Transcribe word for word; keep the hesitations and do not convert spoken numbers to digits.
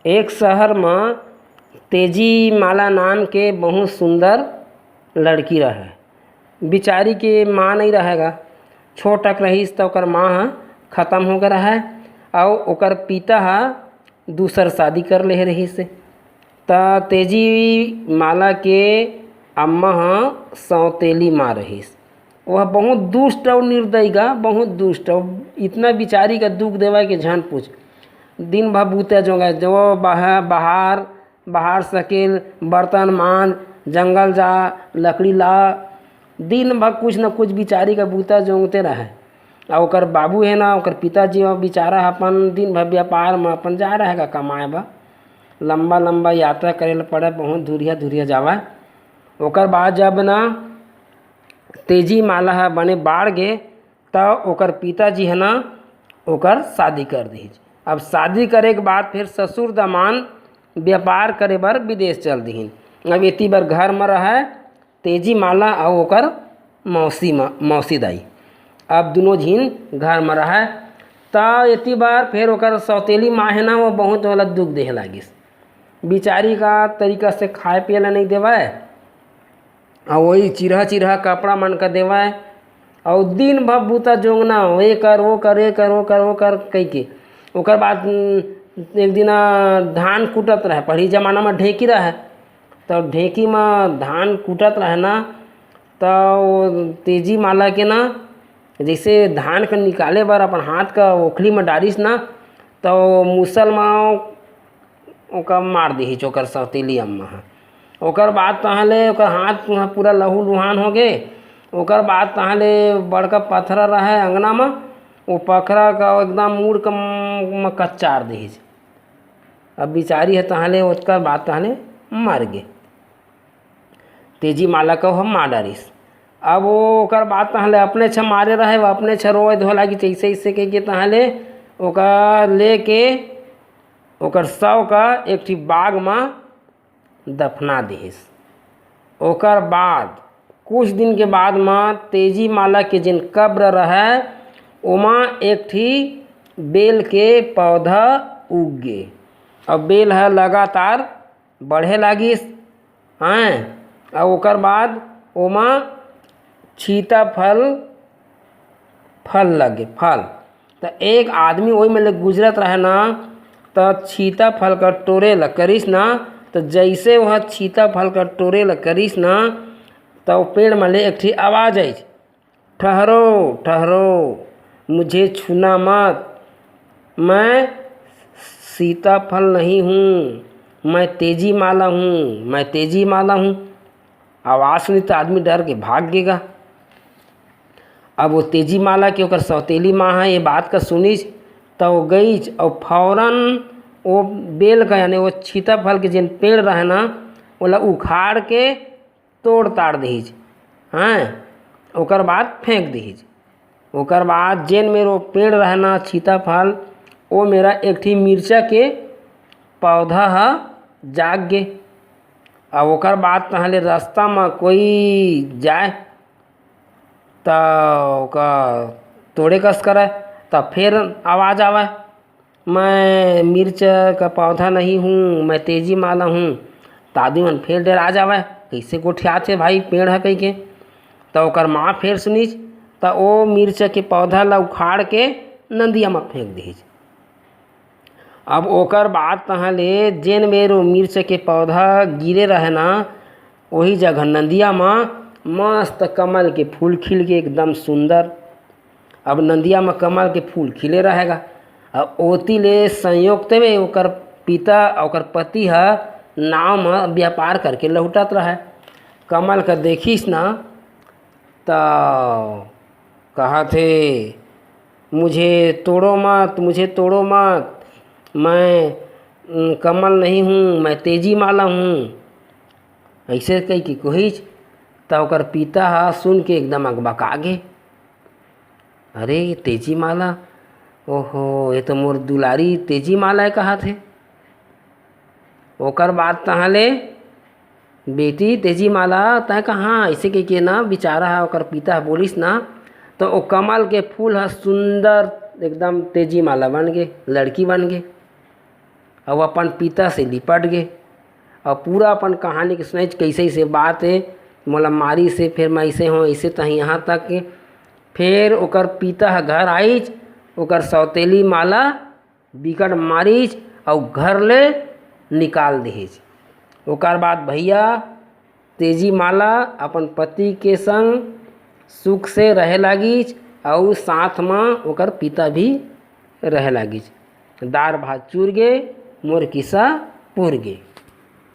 एक शहर म तेजी माला नाम के बहुत सुंदर लड़की रहय। बिचारी के माँ नइ रहय गा। छोटक रहिस त ओकर माँ ह खतम हो गे रहय, अउ ओकर पिता ह दूसर शादी कर लेहे रहिस। त तेजी माला के अम्मा ह सौतेली माँ रहिस। वह बहुत दुष्ट अउ निर्दयी गा, बहुत दुष्ट अउ इतना बिचारी का दुख देवय के झन पूछ। दिन भर बूता जोंगय, जो बहा-, बहार, बहार सकेल, बर्तन मांज, जंगल जा, लकड़ी ला, दिन भर कुछ न कुछ बिचारी का बूता जोंगते रहय। अउ ओकर बाबू हे ना, ओकर पिताजी ह बिचारा ह अपन दिन भर व्यापार म अपन जा रहय गा कमाए बर। लंबा लंबा यात्रा करे ल पड़य, बहुत दूरिहा दूरिहा जावय। ओकर बाद जब ना तेजी माला ह बने बाढ़ गे, त ओकर पिताजी ह ना ओकर शादी कर दिहिस। अब शादी करे के बाद फिर ससुर दमांद व्यापार करे बर विदेश चल दिहिन। अब एती बर घर म रहय तेजी माला अउ ओकर मौसी म-, मौसी दाई। अब दुनों झिन घर म रहय। त एती बर फिर ओकर सौतेली माँ हे ना, वो बहुत ओला दुख देहे लागिस। बिचारी का तरीका से खाए पिए ला नइ देवय, अउ वही चिरहा चिरहा कपड़ा मन का देवय, अउ दिन भर बूता जोंगना, ये कर, वो कर, ये कर, वो कर, वो कर, कहिके। ओकर बाद, उम, एक दिन, आ, धान कूटत रहय, पहिली जमाना म ढेंकी रहय, त ढेंकी म धान कूटत रहय ना, त वो तेजी माला के ना, जइसे धान के निकाले बर अपन हाथ का ओखली म डारिस ना, त वो मुसल म ओकर मार दिहिस ओकर सौतेली अम्मा ह। ओकर बाद तहाँ ले ओकर हाथ ह पूरा लहू लुहान हो गे। ओकर बाद तहाँ ले बड़का पथरा रहय अंगना म, वो पथरा का एकदम मुड़ के म-, म कच्चार दिहिस। अब बिचारी ह तहाँ ले ओकर बाद तहाँ ले मर गे। तेजी माला का ओह मार डारिस। अब वो ओकर बाद तहाँ ले अपने छ मारे रहय, वो अपने छ रोए धोए लागिस, अइसे अइसे कहिके तहाँ ले ओकर लेके ओकर शव का एक ठी बाग म दफना दिहिस। ओकर बाद कुछ दिन के बाद म तेजी माला के जेन कब्र रहय, ओमा एक ठी बेल के पौधा उग गे। अब बेल ह लगातार बढ़े लागिस, हैं, अउ ओकर बाद ओमा छीता फल, फल लगे, फल। त एक आदमी ओही में ले गुजरत रहे ना, त छीता फल का टोरे ल करिस ना, त जइसे वह छीता फल का टोरे ल करिस ना, त वो पेड़ में ले एक ठी आवाज आइस, "ठहरो, ठहरो, मुझे छूना मत, मैं सीताफल नहीं हूँ, मैं तेजी माला हूँ, मैं तेजी माला हूँ।" आवाज सुनिस त आदमी डर के भाग गे गा। अब वो तेजी माला के ओकर सौतेली माँ ह ये बात का सुनिस, त वो गईच अउ फौरन वो बेल का, यानी वो सीताफल के जेन पेड़ रहे ना, ओला उखाड़ के तोड़ ताड़ दिहिच, हैं, ओकर बाद फेंक दिहिच। ओकर बाद जेन मेर वो पेड़ रहे ना सीताफल, वो मेरा एक ठी मिर्चा के पौधा ह जाग गे। अब ओकर बाद तहाँ ले रास्ता म कोई जाए, त ओका तोड़े कस करय, त फेर आवाज आवय, "मैं मिर्च का पौधा नहीं हूँ, मैं तेजी माला हूँ।" त आदमी मन फेर डेरा जावय, "कइसे गोठियाथे भाई पेड़ ह?" कहिके। त ओकर माँ फेर सुनिच, त ओ मिर्च के पौधा ल उखाड़ के नंदिया म फेंक दिहिच। अब ओकर बाद तहाँ ले जेन मेर ओ मिर्च के पौधा गिरे रहे ना, ओही जगह नंदिया म मस्त कमल के फूल खिल के एकदम सुंदर। अब नंदिया म कमल के फूल खिले रहे गा। अब ओती ले संयोगते में ओकर पिता, ओकर पति ह नाव म व्यापार करके लहुटत रहय। कमल का देखिस ना, त कहत हे, "मुझे तोड़ो मत, मुझे तोड़ो मत, मैं, उम, कमल नहीं हूँ, मैं तेजी माला हूँ।" अइसे कहिके कहिच, त ओकर पिता ह सुन के एकदम अकबका गे। "अरे, तेजी माला, ओहो, ये तो मोर दुलारी तेजी माला हे," कहत हे। ओकर बाद तहाँ ले, "बेटी तेजी माला, तैं कहाँ?" अइसे कहिके ना, बिचारा ह, ओकर पिता ह बोलिस ना, त ओ कमल के फूल ह सुंदर एकदम तेजी माला बन गे, लड़की बन गे। अउ अपन पिता से लिपट गे। अउ पूरा अपन कहानी के सुनाइच, कैसे ऐसे बात हे, मोला मारिस हे, फेर मैं ऐसे हों, ऐसे तहीं यहाँ तक के। फेर ओकर पिता ह घर आइच, ओकर सौतेली माला बिकट मारिच अउ घर ले निकाल दिहिच। ओकर बाद भैया तेजी माला अपन पति के संग सुख से रहे लागिच अउ साथ म ओकर पिता भी रहे लागिच। दार भात चुर गे, मोर किस्सा पुर गे।